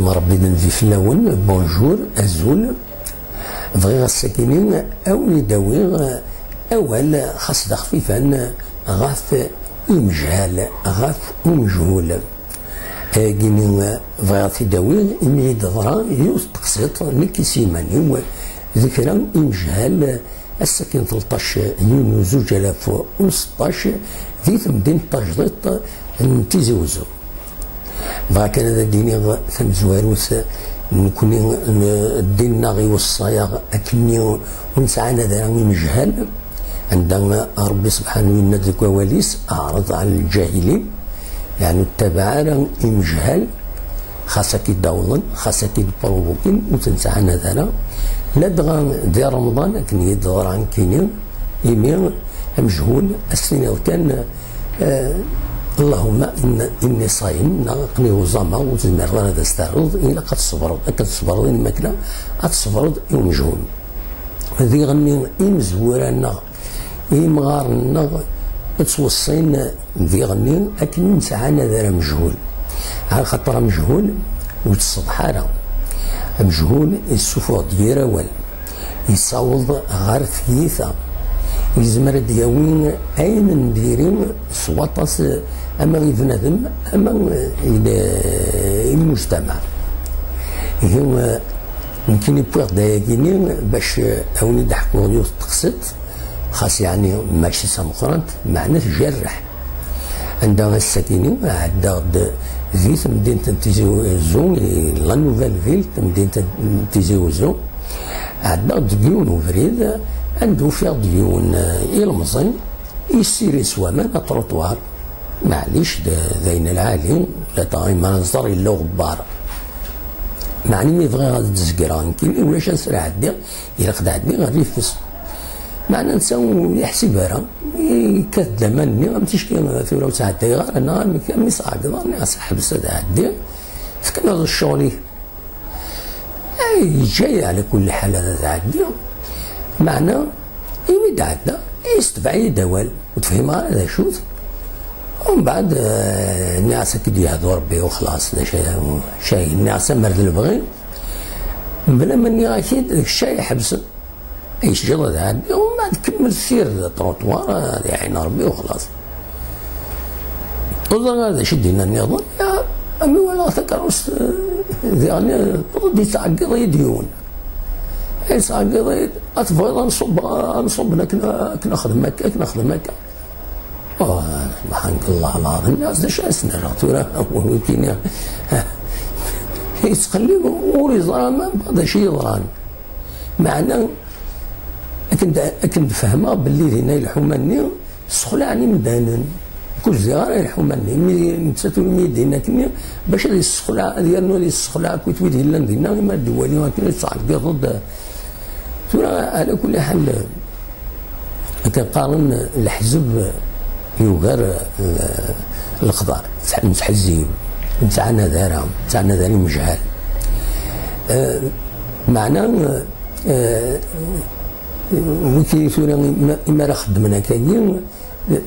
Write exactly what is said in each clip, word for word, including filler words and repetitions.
Rebbi d nnbi fell-awen. Bonjour, azul. Bɣiɣ ass-akini awen-id-awiɣ awal xas d axfifan ɣef imejhal, ɣef umejhul. Ayagini bɣiɣ ad t-id-awiɣ imi i d-teḍra yiwet teqsiṭ nekk i s yiman-iw d kra imejhal. Ass-akin tleṭṭac yunyu zuǧ alaf u seṭṭac di temdint tajdiṭ n Tizi Uzzu. Bɣiɣ kan ad d-iniɣ tamezwarut, nekni n-, ddin-nneɣ iweṣṣa-yaɣ akkenni ur nesɛi ara imejhal, anda Ṛebbi subḥanahu yenna-d deg wawal-is: "Ɛreḍ ɛala lǧahilin", yeɛni ur ttabaɛ ara imejhal, xas ad k-id-awḍen, xas ad k-id-pruvukin, ur ten-ttɛanad ara. Ladɣa di Remḍan, akken i d-teḍra nekkini, imi amejhul, ad s-tiniḍ kan, eh, "Allahumma inna-, inni ṣayim", neɣ "Aql-i uẓameɣ", ur tezmireḍ ara ad as-terreḍ, ilaq ad tṣebreḍ. Akken tṣebreḍ i lmakla, ad tṣebreḍ i umejhul. Diɣenni imezwura-nneɣ, imɣaren-nneɣ ttweṣṣin diɣenni akken ur nesɛanad ara amejhul. Ɛla xaṭer amejhul ur yettṣeḍḥ ara. Amejhul yessufuɣ-d yir awal, yessaweḍ ɣer tyita, yezmer ad d-yawi ayen n diri s waṭas, ama i bnadem, ama i l-, i lmujtamaɛ. Ihi, nekkini wwiɣ-d ayagini bac, eh, a wen-id-ḥkuɣ yiwet teqsiṭ, xas yeɛni mačči d tameqqrant, meɛna tjerreḥ. Anda ass-akini ɛeddaɣ-d di temdint n Tizi Uzzu, i la Nouvelle Ville, temdint n Tizi Uzzu, ɛeddaɣ-d deg yiwen ubrid anda ufiɣ-d yiwen, eh, ilemẓi yessirid s waman aṭruṭwar. Maɛlic, d, d ayen lɛali, ladɣa imi ara nẓer yella uɣebbar. Meɛna mi bɣiɣ ad d-zegreɣ nekkini, ulac ansi ara ɛeddiɣ, ilaq ad ɛeddiɣ ɣer yifes. Meɛna netta ur yeḥsib ara, yekkat-d laman-nni, am ticki tura ur ttɛeddayeɣ ara, neɣ amek, am mi sɛegḍeɣ, nniɣ-as ḥbes ad ɛeddiɣ, fkan-aɣ ccɣel-ik. Ay, yeǧǧa-yi ɛla kulli ḥal ad ɛeddiɣ. Meɛna, imi d-ɛedda, yessetbeɛ-iyi-d awal, ur tefhimeɣ ara d acu-t. Umbeɛd, eh, nniɣ-as ad k-id-yehdu Rebbi u xlaṣ, d acu, acu, nniɣ-as amer d lebɣi, mebla ma nniɣ-ak-id, d kečč ay iḥebsen. Ay, teǧǧiḍ ad ɛeddiɣ, umbeɛd kemmel sir d trottoir, ad iɛin Rebbi u xlaṣ. Ur ẓriɣ ara d acu i d-yenna nniḍen, ya, mi walaɣ takeṛṛust, eh, diɣen, eh, tewweḍ-d, yettɛeggiḍ-iyi-d yiwen. Yettɛeggiḍ-iyi-d, "A tebɣiḍ ad nṣubb, ad nṣubb akken, akken nexdem akka, akken nexdem akka?" Oh, subḥanak Allah lɛaḍim, nniɣ-as, "D acu ara s-nerreɣ tura?" Wikini yettqellib, ur yeẓra ma d acu yeḍran. Meɛna, akken d, akken d-fehmeɣ belli dinna i lḥuma-nni, ssexlaɛen imdanen. Ur ziɣ ara i lḥuma-nni. Mi, nettat ur mi d-yenna akkenni, bac ad yessexlaɛ, ad yernu ad yessexlaɛ akkit wid yellan dinna, imi ad d-iwali akken ad yettɛeggiḍ-d. Tura, ɛla kulli ḥal, akken qqaren, leḥzeb yugar, eh, leqḍa. Nettḥezzib, nettɛanad ara, nettɛanad ara imejhal. Eh, meɛna, eh, wiki tura, imi, imi ara xeddmen akkagi,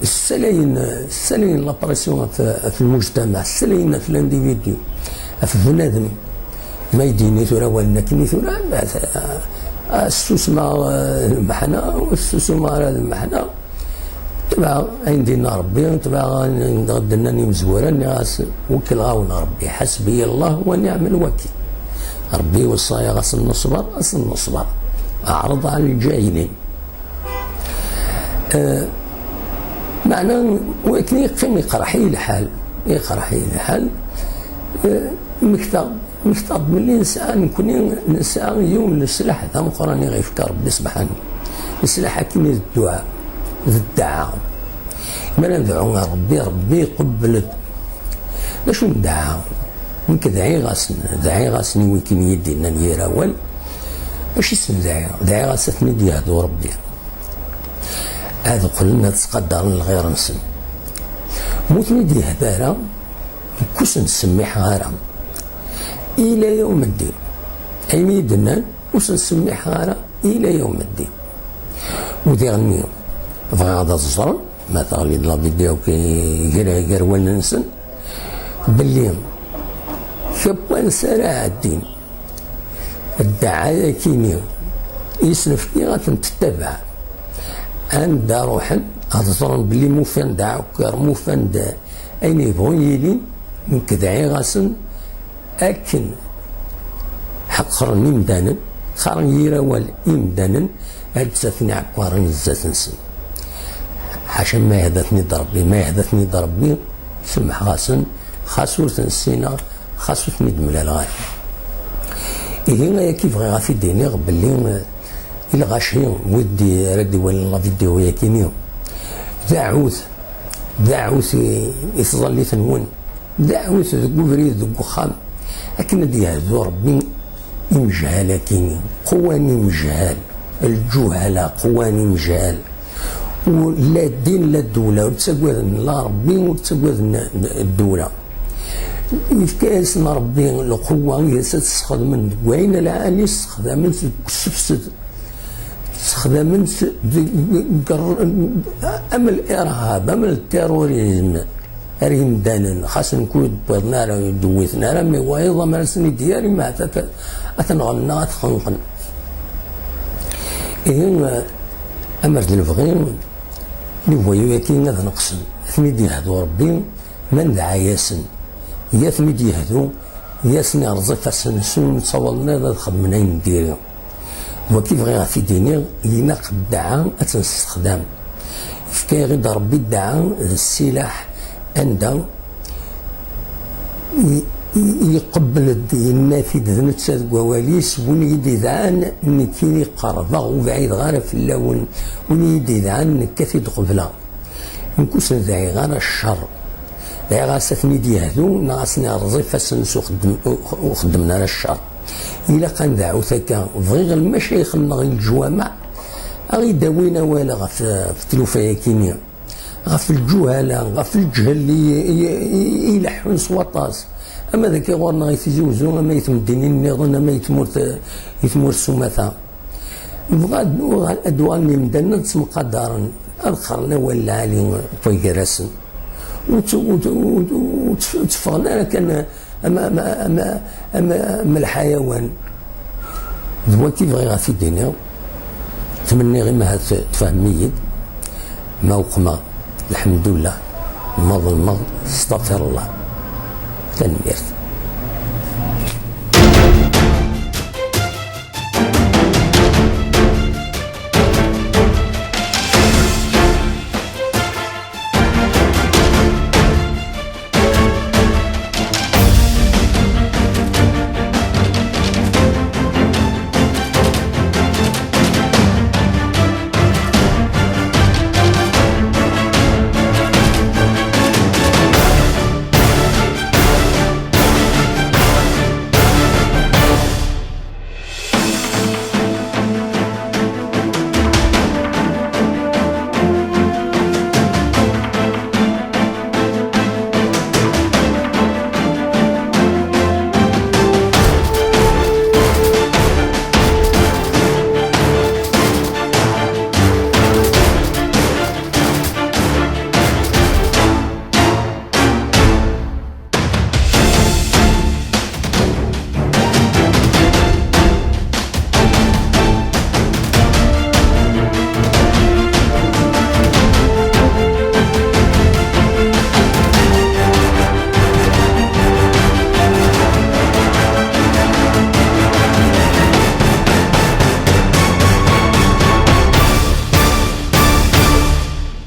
ssalayen, ssalayen la pression ɣef, ɣef lmujtamaɛ, ssalayen ɣef l'individu, ɣef bnadem. Ma i d-yini tura awalen akkenni tura, ah, ssusmeɣ, eh, lmeḥna, ur ssusumeɣ ara lmeḥna. Tebɛeɣ ayen d-yenna Rebbi, tebɛeɣ ayen d-nnan imezwura, nniɣ-as, "Wekkleɣ-awen Rebbi, ḥasbiya Allah wa niɛmal wakil." Rebbi iweṣṣa-yaɣ ad s-nneṣber, ad s-nneṣber. Ɛreḍ ɛala lǧahilin. Eh, meɛna, wakken yeqqim iqerḥ-iyi lḥal, iqerḥ-iyi lḥal, eh, mmektaɣ-d, mmektaɣ-d belli nesɛa, nekkni nesɛa yiwen n leslaḥ d ameqqran i ɣ-yefka Rebbi sebḥanu. Leslaḥ akkin i d dduɛa, d ddeɛa. Mi ara nedɛu ɣer Rebbi, Rebbi iqebbel-d. D acu n ddeɛa? Nekk dɛiɣ-asen, dɛiɣ-asen i wakken i yi-d-yennan yir awal. Acu i sen-dɛiɣ? Dɛiɣ-as ad ten-id-yehdu Rebbi. Ad qqlen ad ttqadaren lɣir-nsen. Ma ur ten-id-yehdi ara, nekk ur sen-ttsemmiḥeɣ ara. Ila yawm ddin. Ayen i yi-d-nnan, ur sen-ttsemmiḥeɣ ara ila yawm ddin. U diɣenni, bɣiɣ ad ẓren, ma teɣli-d la vidéo gar, gar wallen-nsen, belli Kkawen s ara ɛeddin. Ddeɛaya-kini, yesnefki ad tent-tettabaɛ. Anda ruḥen, ad ẓren belli mufan-d aɛukkar, mufan-d ayen yebɣun yili, nekk dɛiɣ-asen akken ḥeqren imdanen, qqaren yir awal imdanen, ad d-ttafen iɛekkaren zdat-nsen. Ḥaca ma yehda-ten-id Rebbi, ma yehda-ten-id Rebbi, semmḥeɣ-asen, xas ur ten-ssineɣ, xas ur ten-id-mlaleɣ ara. Ihi, ayagi bɣiɣ ad t-id-iniɣ belli, eh, i lɣaci, wid di-, ara d-iwalin la vidéo-yagi-ni, deɛɛut, deɛɛut i, i tẓallit-nwen, deɛɛut deg ubrid, deg uxxam, akken ad d-yehdu Rebbi imejhal-agi-ni, qwan imejhal, lǧuhala qwan imejhal. Ur la ddin la ddula, ur ttagaden la Rebbi, ur ttagaden ddula. Yefka-yasen Rebbi lqewwa i as ad sxedmen deg wayen lɛali, sexdamen-tt deg usefsed, sexdamen-tt deg, deg, am lirhab, am ltirurizm. Ar yimdanen, xas nekk ur d-wwiḍen ara, ur d-wwiten ara, mi wayeḍ amar asen-id-yerr, imeɛt ad t-, ad t-nɣen neɣ ad t-xenqen. Ihi, eh, amar d lebɣi, les voyous-agi ad neqsen, ad ten-id-yehdu Rebbi, ma nedɛa-yasen, ya ten-id-yehdu, ya sen-irẓ ifassen-nsen, ur nettaweḍ nniḍ ad xedmen ayen n diri. Wagi bɣiɣ ad t-id-iniɣ, ilaq ddeɛa ad tt-nessexdam. Yefka-yaɣ-id Rebbi ddeɛa d ssilaḥ anda i, i, iqebbel-d, yenna-t-id d netta deg wawal-is, win i yi-d-idɛan, nekkini qerrbeɣ, ur bɛideɣ ara fell-awen, win i yi-d-idɛan, nekk ad t-id-qebleɣ. Nekk ur sen-dɛiɣ ara ccer. Dɛiɣ-as ad ten-id-yehdu, neɣ ad sen-irẓ ifassen-nsen ur xeddem-, ur, ur xeddmen ara ccer. Ilaq ad nedɛut akka. Bɣiɣ lmacayix-nneɣ i leǧwameɛ, a ɣ-id-awin awal ɣef, ɣef tlufa-yagi-ni, ɣef lǧuhala, ɣef lǧehel i, i, i, i ileḥḥun s waṭas. Ama d akka ɣur-neɣ i Tizi Uzzu, ama i tmeddinin nniḍen, ama i tmurt, i tmurt s umata. Nebɣa ad, ad uɣalen yimdanen ad ttemqadaren, ad qqaren awal lɛali gar-asen. Ur tt-, ur tt-, ur tt-, ur tt-, ur tteffɣen ara kan am, am, am, am, am lḥayawan. D wagi bɣiɣ ad t-id-iniɣ. Ttmenniɣ imi ahat tfehmem-iyi-d. Ma uqmeɣ, lḥemdullah. Ma ḍelmeɣ, staɣfirullah. Tanemmirt.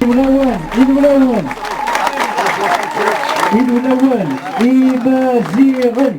Imulawan, imulawan, imulawan, imulawan, imaziɣen.